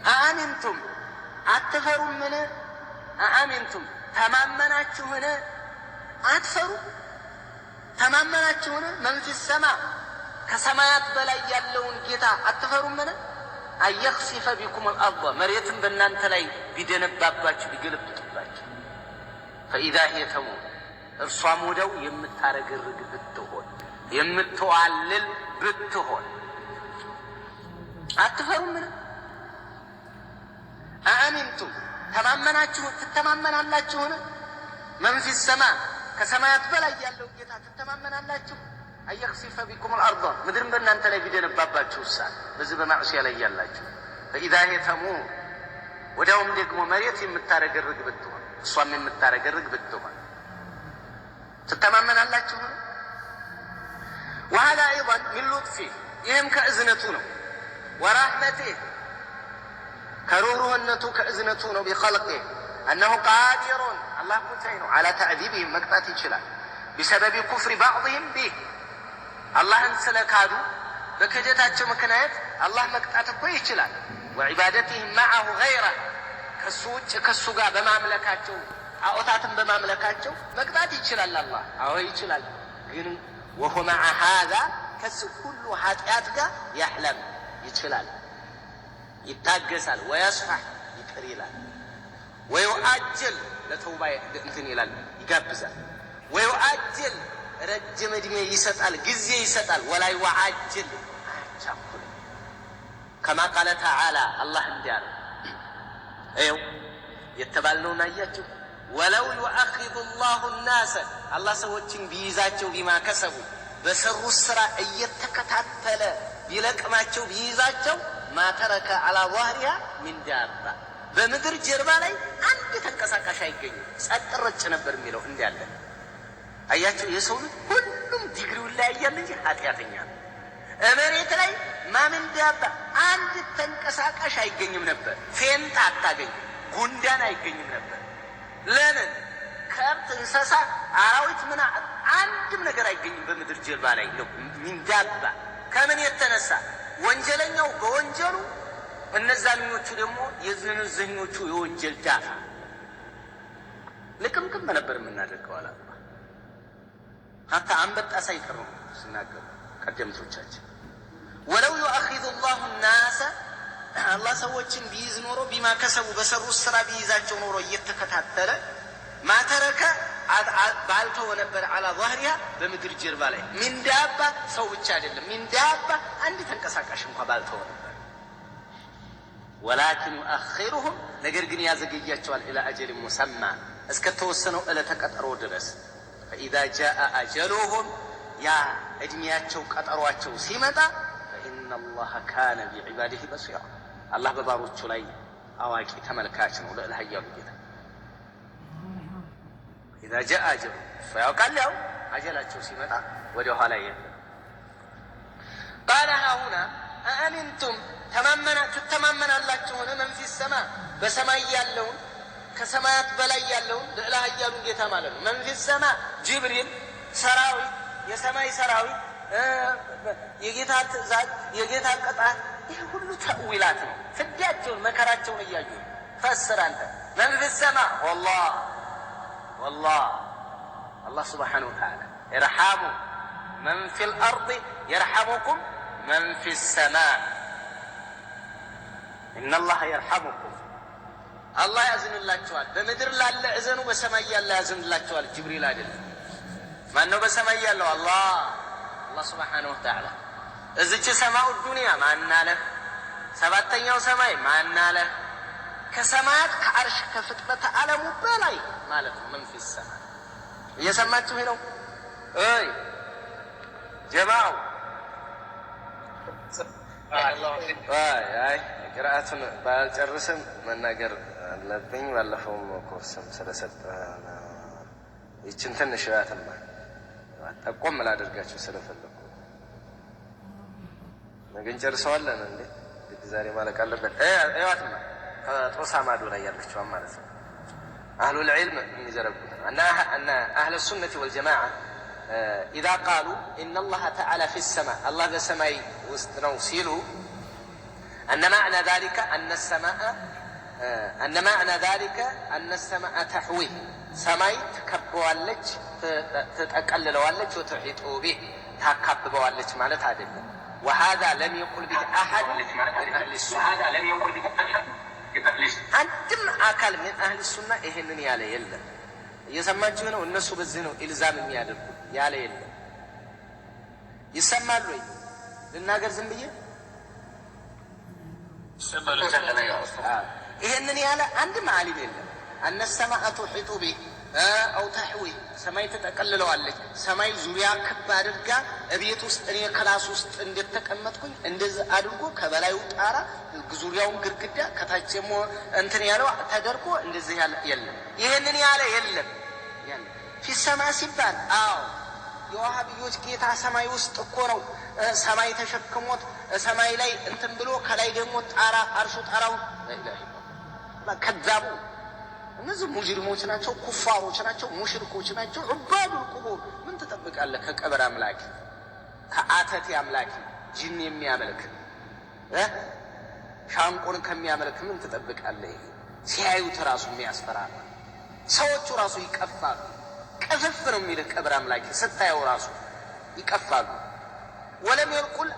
أأمنتم አትፈሩምን? أأمنتم ተማመናችሁን? አትፈሩ ተማመናችሁን? من في السماء ከሰማያት በላይ ያለውን ጌታ አትፈሩምን? أن يخسف بكم الأرض መሬትን በእናንተ ላይ ቢደነባባችሁ ቢገለብጥባችሁ፣ فإذا هي تمور እርሷም ወደው የምታረገርግ ብትሆን የምትዋልል ብትሆን አትፈሩምን? أأمنتم ተማመናችሁ ትተማመናላችሁን? من في السماء ከሰማያት በላይ ያለው ጌታ ትተማመናላችሁ? أن يخسف بكم الأرض ምድርን በእናንተ ላይ ቢደነባባችሁ እሳ በዚህ በማዕሲያ ላይ ያላችሁ فإذا هي تمور ወዲያውም ደግሞ መሬት የምታረገርግ ብትሆን እሷም የምታረገርግ ብትሆን ትተማመናላችሁን? وهذا أيضا من لطفه ይህም ከእዝነቱ ነው። ورحمته ከሩህሩህነቱ ከእዝነቱ ነው። بخلقه أنه قادر አላህ እኮ ቻይ ነው። على تعذيبهم መቅጣት ይችላል። بسبب كفر بعضهم به አላህን ስለ ካዱ በክህደታቸው ምክንያት አላህ መቅጣት እኮ ይችላል። وعبادتهم معه غيره ከሱ ውጭ ከሱ ጋር በማምለካቸው ጣዖታትን በማምለካቸው መቅጣት ይችላል። አላህ አዎ ይችላል። ግን وهو مع هذا ከዚህ ሁሉ ኃጢአት ጋር يحلم ይችላል፣ ይታገሳል። ويصفح ይቅር ይላል። ويؤجل ለተውባ እንትን ይላል፣ ይጋብዛል። ويؤجل ረጅም ዕድሜ ይሰጣል፣ ጊዜ ይሰጣል። ولا يعجل አያቻኩልም። كما قال تعالى አላህ እንዲህ አለ። ይኸው የተባልነውን አያችሁ። ولو يؤاخذ الله الناس አላህ ሰዎችን ቢይዛቸው بما كسبوا በሰሩት ስራ እየተከታተለ ቢለቅማቸው ቢይዛቸው ما ترك على ظهرها من دابة በምድር ጀርባ ላይ አንድ ተንቀሳቃሽ አይገኝም። ጸጥ ረጭ ነበር የሚለው እንዲህ አለ። አያቸው የሰው ልጅ ሁሉም ዲግሪውን ላይ ያያል እንጂ ኃጢአተኛ ነው። መሬት ላይ ما من دابة አንድ ተንቀሳቃሽ አይገኝም ነበር። ፌንጣ አታገኝም፣ ጉንዳን አይገኝም ነበር። ለምን? ከብት፣ እንስሳ፣ አራዊት ምን አንድም ነገር አይገኝም በምድር ጀርባ ላይ ነው። من دابة ከምን የተነሳ ወንጀለኛው በወንጀሉ እነዛኞቹ ደግሞ የዝንዝኞቹ የወንጀል ዳፋ ልቅምቅም ነበር የምናደርገው። አላ حتى አንበጣ ሳይቀር ነው ሲናገሩ ቀደምቶቻችን። ولو يؤاخذ الله الناس አላህ ሰዎችን ቢይዝ ኖሮ بما كسبوا በሰሩት ስራ ቢይዛቸው ኖሮ እየተከታተለ ما ترك ባልተወ ነበር على ظهرها በምድር ጀርባ ላይ من دابة ሰው ብቻ አይደለም፣ من دابة አንድ ተንቀሳቃሽ እንኳ ባልተወ ነበር። ولكن يؤخرهم ነገር ግን ያዘገያቸዋል፣ إلى أجل مسمى እስከተወሰነው ዕለተ ቀጠሮ ድረስ። فإذا جاء أجلهم ያ ዕድሜያቸው ቀጠሯቸው ሲመጣ فإن الله كان بعباده بصيرا አላህ በባሮቹ ላይ አዋቂ ተመልካች ነው። ልዕለ ኃያሉ ጌታ إذا جاء أجل እሱ ያውቃል። ያው አጀላቸው ሲመጣ ወደ ኋላ የለም። قال ها هنا أأمنتم ትተማመናላችሁን? من في السماء በሰማይ ያለውን ከሰማያት በላይ ያለውን ልዕለ ኃያሉን ጌታ ማለት ነው። من في السماء ጅብሪል ሰራዊት፣ የሰማይ ሰራዊት፣ የጌታ ትእዛዝ፣ የጌታ ቅጣት፣ ይህ ሁሉ ተእዊላት ነው። ፍዳቸውን መከራቸውን እያዩ ፈስር አንተ من في السماء والله والله አላህ سبحانه وتعالى ارحموا من في الأرض يرحمكم من في السماء إن الله يرحمكم አላህ ያዝንላቸዋል። በምድር ላለ እዘኑ፣ በሰማይ ያለ ያዝንላቸዋል። ጅብሪል አይደለም። ማን ነው በሰማይ ያለው? አላህ አላህ سبحانه وتعالى። እዝች سماء الدنيا ማን አለ? ሰባተኛው ሰማይ ማን አለ? ከሰማያት ከአርሽ ከፍጥረተ ዓለሙ በላይ ማለት ነው። من في السماء እየሰማችሁ ነው? እይ ጀማው አይ ቅርአቱን ባልጨርስም መናገር አለብኝ። ባለፈውም ኮርስም ስለሰጠ ይችን ትንሽ ያትማ ጠቆም ላደርጋችሁ ስለፈለኩ ነገ እንጨርሰዋለን። እንዴ እንግዲህ ዛሬ ማለቅ አለበት። እዋትማ ከጦሳ ማዶ ላይ ያለችዋን ማለት ነው። أهل العلم የሚዘረጉት ነው። እና أهل السنة والجماعة إذا قالوا إن الله تعالى في السماء አላህ በሰማይ ውስጥ ነው ሲሉ أن معنى ذلك أن السماء أن معنى ذلك أن السماء تحويه ሰማይ ትከበዋለች፣ ትጠቀልለዋለች፣ وتحيط به ታካብበዋለች ማለት አይደለም። وهذا لم يقل به أحد من أهل السنة አንድም አካል من أهل السنة ይሄንን ያለ የለም። እየሰማችሁ ነው። እነሱ በዚህ ነው إلزام የሚያደርጉ ያለ የለም። ይሰማል ወይ? ልናገር ዝም ብዬ? ይሄንን ያለ አንድም ዓሊም የለም። أن السماء تحيط به أو تحويه ሰማይ ትጠቀልለዋለች። ሰማይ ዙሪያ ክብ አድርጋ እቤት ውስጥ እኔ class ውስጥ እንደተቀመጥኩኝ እንደዚህ አድርጎ ከበላዩ ጣራ ዙሪያውን ግድግዳ ከታች ደግሞ እንትን ያለው ተደርጎ እንደዚህ ያለ የለም። ይህንን ያለ የለም። في السماء ሲባል አዎ የዋሃብዮች ጌታ ሰማይ ውስጥ እኮ ነው። ሰማይ ተሸክሞት ሰማይ ላይ እንትን ብሎ ከላይ ደግሞ ጣራ አርሹ ጣራው كذابون እነዚህ ሙጅሪሞች ናቸው፣ ኩፋሮች ናቸው፣ ሙሽሪኮች ናቸው። عباد القبور ምን ትጠብቃለህ? ከቀብር አምላኪ ከአተቴ አምላኪ ጅን የሚያመልክ ሻንቆን ከሚያመልክ ምን ትጠብቃለህ? ይሄ ሲያዩት ራሱ የሚያስፈራራ ሰዎቹ ራሱ ይቀፋሉ። ቅፍፍ ነው የሚልህ ቀብር አምላኪ ስታየው ራሱ ይቀፋሉ። ولم يقل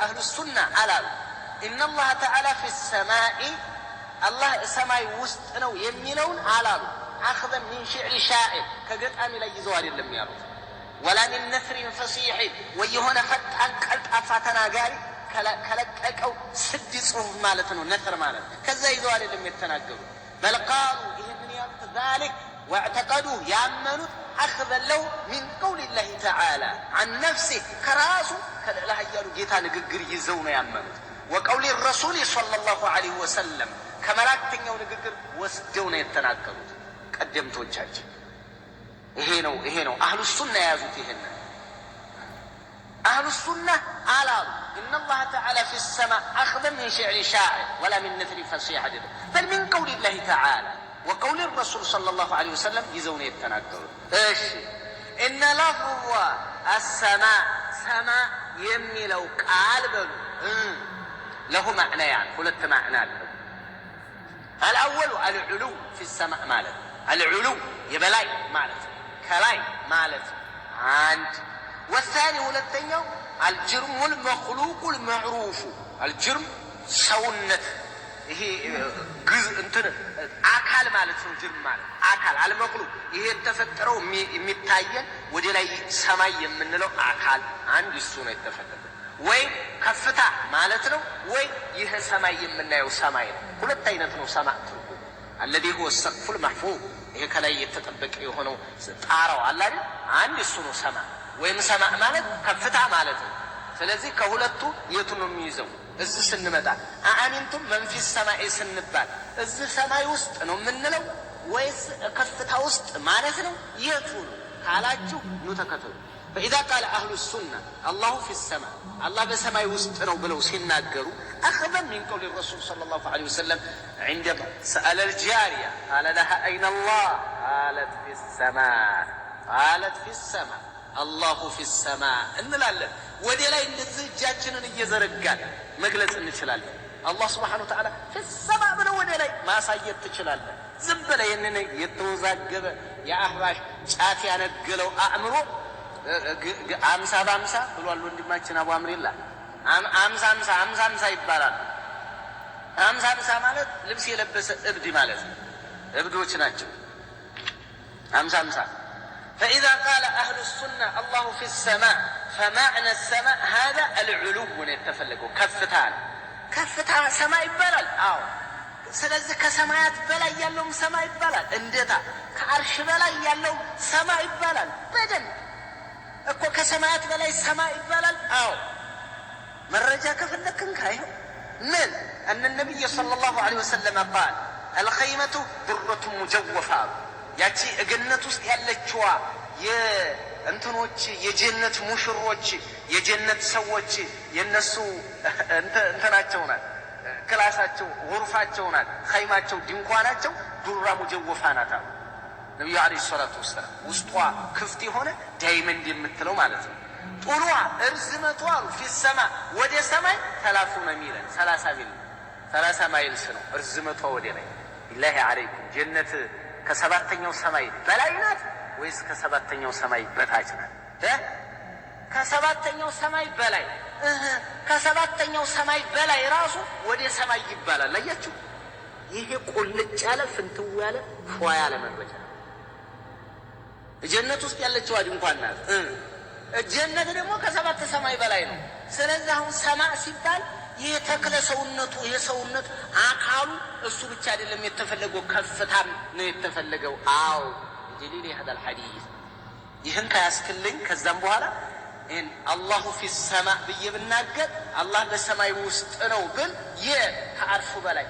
أهل السنة አላሉ إن الله تعالى في السماء አላህ ሰማይ ውስጥ ነው የሚለውን አላሉ። أخذا من شعر شاعر ከገጣሚ ላይ ይዘው አይደለም ያሉት። ولا من نثر فصيح ወይ የሆነ ፈጣን ቀልጣፋ ተናጋሪ ከለቀቀው ስድ ጽሁፍ ማለት ነው። نثر ማለት ከዛ ይዘው አይደለም የተናገሩት። بل قالوا ይህንን ያሉት ذلك واعتقدوا ያመኑት أخذا له من قول الله تعالى عن نفسه ከራሱ ከልዕለ ኃያሉ ጌታ ንግግር ይዘው ነው ያመኑት። وقول الرسول صلى الله عليه وسلم ከመላእክተኛው ንግግር ወስደው ነው የተናገሩት ቀደምቶቻችን። ይሄ ነው ይሄ ነው أهل السنة የያዙት። ይሄን أهل السنة አላሉ إن الله تعالى في السماء أخذا من شعر شاعر ولا من نثر فصيح አይደለም بل من قول الله تعالى وقول الرسول صلى الله عليه وسلم ይዘው ነው የተናገሩት። እሺ إن لفظ السماء سماء የሚለው ቃል በሉ له معنيان ሁለት معنى አለው። الأول العلو في السماء ማለት العلو የበላይ ማለት ከላይ ማለት አንድ። والثاني ሁለተኛው الجرم المخلوق المعروف الجرم ሰውነት ይሄ እንትን አካል ማለት ነው። جرم ማለት አካል المخلوق ይሄ የተፈጠረው የሚታየን ወደ ላይ ሰማይ የምንለው አካል አንድ እሱ ነው የተፈጠረው። ወይ ከፍታ ማለት ነው፣ ወይ ይህ ሰማይ የምናየው ሰማይ ነው። ሁለት አይነት ነው سماء ትርጉሙ። الذي هو السقف المحفوظ ይሄ ከላይ የተጠበቀ የሆነው ጣራው አለ አይደል? አንድ እሱ ነው سماء። ወይም سماء ማለት ከፍታ ማለት ነው። ስለዚህ ከሁለቱ የቱ ነው የሚይዘው? እዚህ ስንመጣ أأمنتم من في السماء ስንባል እዚህ ሰማይ ውስጥ ነው የምንለው ወይስ ከፍታ ውስጥ ማለት ነው? የቱ ነው ካላችሁ ኑ ተከተሉ። فإذا قال أهل السنة الله في السماء አላህ በሰማይ ውስጥ ነው ብለው ሲናገሩ أخذا من قول الرسول صلى الله عليه وسلم عندما سأل الجارية قال لها أين الله قالت في السماء قالت في السماء الله في السماء እንላለን። ወደ ላይ እንደዚህ እጃችንን እየዘረጋን መግለጽ እንችላለን። አላህ سبحانه وتعالى في السماء ብለው ወደ ላይ ማሳየት ትችላለን። ዝም ብለህ ይህንን የተወዛገበ የአህባሽ ጫት ያነገለው አእምሮ 50 በ50 ብሏል ወንድማችን አቡ አምሪላ። 50 50 50 50 ይባላል። 50 50 ማለት ልብስ የለበሰ እብድ ማለት ነው። እብዶች ናቸው። 50 50። فإذا قال أهل السنة الله في السماء فمعنى السماء هذا العلو ነው የተፈለገው፣ ከፍታ ነው። ከፍታ ሰማይ ይባላል። አዎ። ስለዚህ ከሰማያት በላይ ያለውም ሰማይ ይባላል። እንዴታ ከአርሽ በላይ ያለውም ሰማይ ይባላል። በደንብ እኮ ከሰማያት በላይ ሰማይ ይባላል። አዎ። መረጃ ከፈለክ እንካ ይኸው። ምን أن النبي صلى الله عليه وسلم قال الخيمة درة مجوفة አሉ። ያቺ እገነት ውስጥ ያለችዋ የእንትኖች የጀነት ሙሽሮች የጀነት ሰዎች የነሱ እንትናቸው ናት፣ ክላሳቸው غرفة ኣቸው ናት፣ ኸይማቸው ድንኳናቸው درة مجوفة ናት አሉ ነቢዩ عليه الصلاة والسلام። ውስጧ ክፍት የሆነ diamond የምትለው ማለት ነው። طولها እርዝመቷ አሉ في السماء ወደ ሰማይ 30 ميلا 30 ሚል ነው። 30 miles ነው እርዝመቷ ወደ ላይ። بالله عليكم ጀነት ከሰባተኛው ሰማይ በላይ ናት ወይስ ከሰባተኛው ሰማይ በታች ናት? ከሰባተኛው ሰማይ በላይ። ከሰባተኛው ሰማይ በላይ ራሱ ወደ ሰማይ ይባላል። አያችሁ፣ ይሄ ቁልጭ ያለ ፍንትው ያለ ፏ ያለ መረጃ ነው። ጀነት ውስጥ ያለችዋ ድንኳን ናት። ጀነት ደግሞ ከሰባት ሰማይ በላይ ነው። ስለዚህ አሁን ሰማዕ ሲባል ይህ ተክለ ሰውነቱ የሰውነት አካሉ እሱ ብቻ አይደለም የተፈለገው፣ ከፍታም ነው የተፈለገው። አዎ دليل هذا الحديث ይህን ከያስክልኝ ከዛም በኋላ ይህን الله في السماء ብዬ ብናገር፣ አላህ በሰማይ ውስጥ ነው ብል ከአርሹ በላይ።